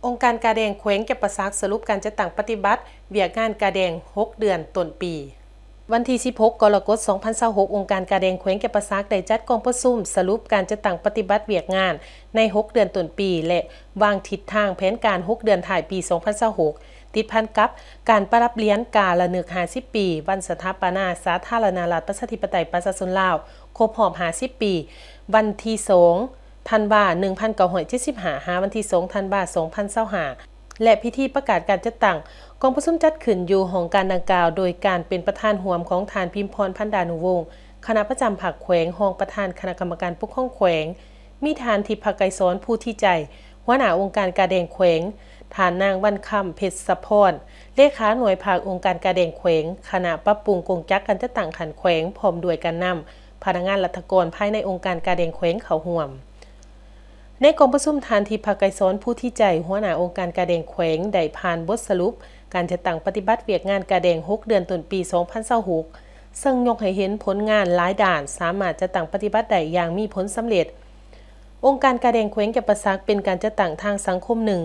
ອົງການກາແດງແຂວງຈຳປາສັກສະຫຼຸບການຈັດຕັ້ງປະຕິບັດວຽກງານກາແດງຫົກເດືອນຕົ້ນປີ. ວັນທີສິບຫົກ ກໍລະກົດ ສອງພັນຊາວຫົກ ອົງການກາແດງແຂວງຈຳປາສັກໄດ້ຈັດກອງປະຊຸມສະຫຼຸບການຈັດຕັ້ງປະຕິບັດວຽກງານໃນຫົກເດືອນຕົ້ນປີ ແລະ ວາງທິດທາງແຜນການຫົກເດືອນທ້າຍປີ ສອງພັນຊາວຫົກ ຕິດພັນກັບການປະດັບຫຼຽນກາລະນຶກຫ້າສິບປີ ວັນສະຖາປະນາສາທາລະນະລັດ ປະຊາທິປະໄຕ ປະຊາຊົນລາວ ຄົບຮອບຫ້າສິບປີ ວັນທີສອງ ທັນວາ ໜຶ່ງພັນເກົ້າຮ້ອຍເຈັດສິບຫ້າ ຫາວັນທີສອງ ທັນວາ ສອງພັນຊາວຫ້າ ແລະ ພິທີປະກາດການຈັດຕັ້ງກອງປະຊຸມຈັດຂຶ້ນຢູ່ຫ້ອງການດັ່ງກ່າວ ໂດຍການເປັນປະທານຮ່ວມຂອງທ່ານ ພິມພອນ ພັນດານຸວົງ ຄະນະປະຈຳພັກແຂວງ, ຮອງປະທານຄະນະກຳມະການປົກຄອງແຂວງ, ມີທ່ານ ທິບພະໄກສອນ ພູທີໃຈ ຫົວໜ້າອົງການກາແດງແຂວງ, ທ່ານນາງ ວັນຄຳ ເພັດສະພອນ ເລຂາໜ່ວຍພັກອົງການກາແດງແຂວງ, ຄະນະປັບປຸງກົງຈັກການຈັດຕັ້ງຂັ້ນແຂວງ ພ້ອມດ້ວຍການນຳ ພະນັກງານລັດຖະກອນພາຍໃນອົງການກາແດງແຂວງເຂົ້າຮ່ວມ. ໃນກອງປະຊຸມ, ທ່ານ ທິບພະໄກສອນ ພູທີໃຈ ຫົວໜ້າອົງການກາແດງແຂວງ ໄດ້ຜ່ານບົດສະຫຼຸບການຈັດຕັ້ງປະຕິບັດວຽກງານກາແດງຫົກເດືອນຕົ້ນປີ ສອງພັນຊາວຫົກ ເຊິ່ງຍົກໃຫ້ເຫັນຜົນງານຫຼາຍດ້ານ ສາມາດຈັດຕັ້ງປະຕິບັດໄດ້ຢ່າງມີຜົນສຳເລັດ. ອົງການກາແດງແຂວງຈຳປາສັກ ເປັນການຈັດຕັ້ງທາງສັງຄົມໜຶ່ງ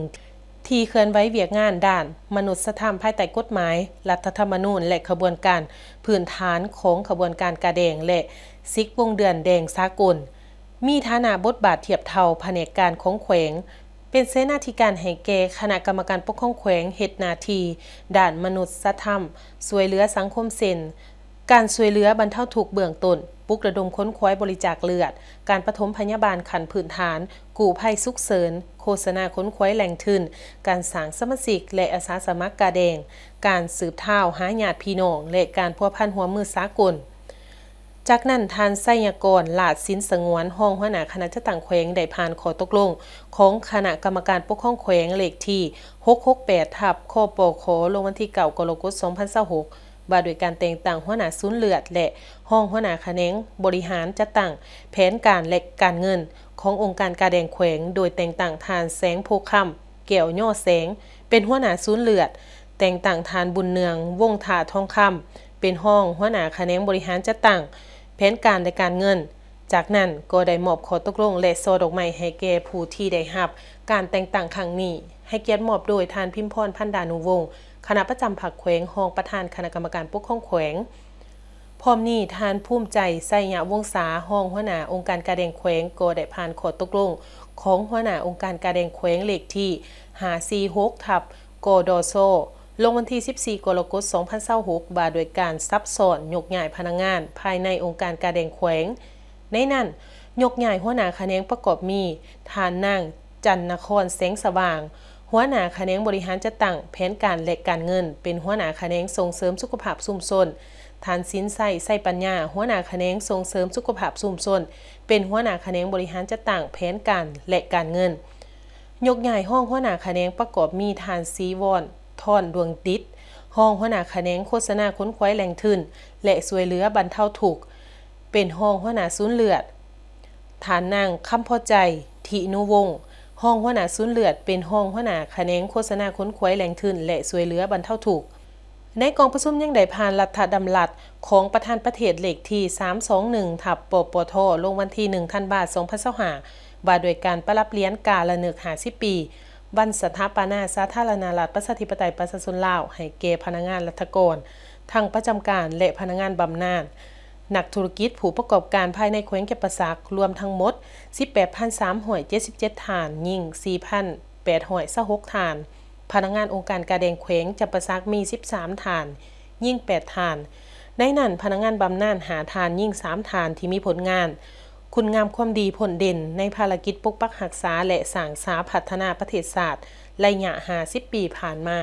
ທີ່ເຄື່ອນໄຫວວຽກງານດ້ານມະນຸດສະທຳ ພາຍໃຕ້ກົດໝາຍ, ລັດຖະທຳມະນູນ ແລະ ຂະບວນການພື້ນຖານຂອງຂະບວນການກາແດງ ແລະ ສິກວົງເດືອນແດງສາກົນ, ມີຖານະບົດບາດທຽບເທົ່າພະແນກການຂອງແຂວງ, ເປັນເສນາທິການໃຫ້ແກ່ຄະນະກຳມະການປົກຄອງແຂວງ ເຮັດໜ້າທີ່ດ້ານມະນຸດສະທຳ ຊ່ວຍເຫຼືອສັງຄົມ ເຊັ່ນ ການຊ່ວຍເຫຼືອບັນເທົາທຸກເບື້ອງຕົ້ນ, ປຸກລະດົມຂົນຂວາຍບໍລິຈາກເລືອດ, ການປະຖົມພະຍາບານຂັ້ນພື້ນຖານ, ກູ້ໄພສຸກເສີນ, ໂຄສະນາຂົນຂວາຍແຫຼ່ງທຶນ, ການສ້າງສະມາຊິກ ແລະ ອາສາສະໝັກກາແດງ, ການສືບທາວຫາຍາດພີ່ນ້ອງ ແລະ ການພົວພັນຮ່ວມມືສາກົນ. ຈາກນັ້ນ, ທ່ານ ໄຊຍະກອນ ລາດສິນສະຫງວນ ຮອງຫົວໜ້າຄະນະຈັດຕັ້ງແຂວງ ໄດ້ຜ່ານຂໍ້ຕົກລົງຂອງຄະນະກຳມະການປົກຄອງແຂວງ ເລກທີຫົກຫົກແປດ ທັບ ຄປຂ ລົງວັນທີເກົ້າ ກໍລະກົດ ສອງພັນຊາວຫົກ ວ່າດ້ວຍການແຕ່ງຕັ້ງຫົວໜ້າສູນເລືອດ ແລະ ຮອງຫົວໜ້າຂະແໜງບໍລິຫານຈັດຕັ້ງແຜນການ ແລະ ການເງິນຂອງອົງການກາແດງແຂວງ, ໂດຍແຕ່ງຕັ້ງທ່ານ ແສງໂພຄຳ ແກ້ວຍໍແສງ ເປັນຫົວໜ້າສູນເລືອດ, ແຕ່ງຕັ້ງທ່ານ ບຸນເນືອງ ວົງທາທອງຄຳ ເປັນຮອງຫົວໜ້າຂະແໜງບໍລິຫານຈັດຕັ້ງແຜນການ ແລະ ການເງິນ. ຈາກນັ້ນກໍໄດ້ມອບຂໍ້ຕົກລົງ ແລະ ຊ່ອດອກໄມ້ໃຫ້ແກ່ຜູ້ທີ່ໄດ້ຮັບການແຕ່ງຕັ້ງຄັ້ງນີ້ ໃຫ້ກຽດມອບໂດຍທ່ານ ພິມພອນ ພັນດານຸວົງ ຄະນະປະຈຳພັກແຂວງ, ຮອງປະທານຄະນະກຳມະການປົກຄອງແຂວງ. ພ້ອມນີ້, ທ່ານ ພູມໃຈ ໄຊຍະວົງສາ ຮອງຫົວໜ້າອົງການກາແດງແຂວງ ກໍໄດ້ຜ່ານຂໍ້ຕົກລົງຂອງຫົວໜ້າອົງການກາແດງແຂວງ ເລກທີຫ້າສີ່ຫົກ ທັບ ກດຊ ລົງວັນທີສິບສີ່ ກໍລະກົດ ສອງພັນຊາວຫົກ ວ່າດ້ວຍການສັບຊ້ອນຍົກຍ້າຍພະນັກງານພາຍໃນອົງການກາແດງແຂວງ. ໃນນັ້ນ, ຍົກຍ້າຍຫົວໜ້າຂະແໜງປະກອບມີ ທ່ານນາງ ຈັນນະຄອນ ແສງສະຫວ່າງ ຫົວໜ້າຂະແໜງບໍລິຫານຈັດຕັ້ງແຜນການ ແລະ ການເງິນ ເປັນຫົວໜ້າຂະແໜງສົ່ງເສີມສຸຂະພາບຊຸມຊົນ, ທ່ານ ສິນໄຊ ໄຊປັນຍາ ຫົວໜ້າຂະແໜງສົ່ງເສີມສຸຂະພາບຊຸມຊົນ ເປັນຫົວໜ້າຂະແໜງບໍລິຫານຈັດຕັ້ງແຜນການ ແລະ ການເງິນ. ຍົກຍ້າຍຮອງຫົວໜ້າຂະແໜງປະກອບມີ ທ່ານ ສີວອນ ທອນດວງດິດ ຮອງຫົວໜ້າຂະແໜງໂຄສະນາຂົນຂວາຍແຫຼ່ງທຶນ ແລະ ຊ່ວຍເຫຼືອບັນເທົາທຸກ ເປັນຮອງຫົວໜ້າສູນເລືອດ, ທ່ານນາງ ຄຳພໍໃຈ ທິນຸວົງ ຮອງຫົວໜ້າສູນເລືອດ ເປັນຮອງຫົວໜ້າຂະແໜງໂຄສະນາຂົນຂວາຍແຫຼ່ງທຶນ ແລະ ຊ່ວຍເຫຼືອບັນເທົາທຸກ. ໃນກອງປະຊຸມຍັງໄດ້ຜ່ານລັດຖະດຳລັດຂອງປະທານປະເທດ ເລກທີສາມສອງໜຶ່ງ ທັບ ປປທ ລົງວັນທີໜຶ່ງ ທັນວາ ສອງພັນຊາວຫ້າ ວ່າດ້ວຍການປະດັບຫຼຽນກາລະນຶກຫ້າສິບປີ ວັນສະຖາປະນາສາທາລະນະລັດ ປະຊາທິປະໄຕ ປະຊາຊົນລາວ ໃຫ້ແກ່ພະນັກງານລັດຖະກອນ ທັງປະຈຳການ ແລະ ພະນັກງານບຳນານ, ນັກທຸລະກິດ, ຜູ້ປະກອບການພາຍໃນແຂວງຈຳປາສັກ ລວມທັງໝົດ ສິບແປດພັນສາມຮ້ອຍເຈັດສິບເຈັດທ່ານ, ຍິງ ສີ່ພັນແປດຮ້ອຍຊາວຫົກທ່ານ. ພະນັກງານອົງການກາແດງແຂວງຈຳປາສັກມີສິບສາມທ່ານ, ຍິງແປດທ່ານ. ໃນນັ້ນ, ພະນັກງານບຳນານຫ້າທ່ານ, ຍິງສາມທ່ານ ທີ່ມີຜົນງານຄຸນງາມຄວາມດີພົ້ນເດັ່ນໃນພາລະກິດປົກປັກຮັກສາ ແລະ ສ້າງສາພັດທະນາປະເທດຊາດໄລຍະຫ້າສິບປີຜ່ານມາ.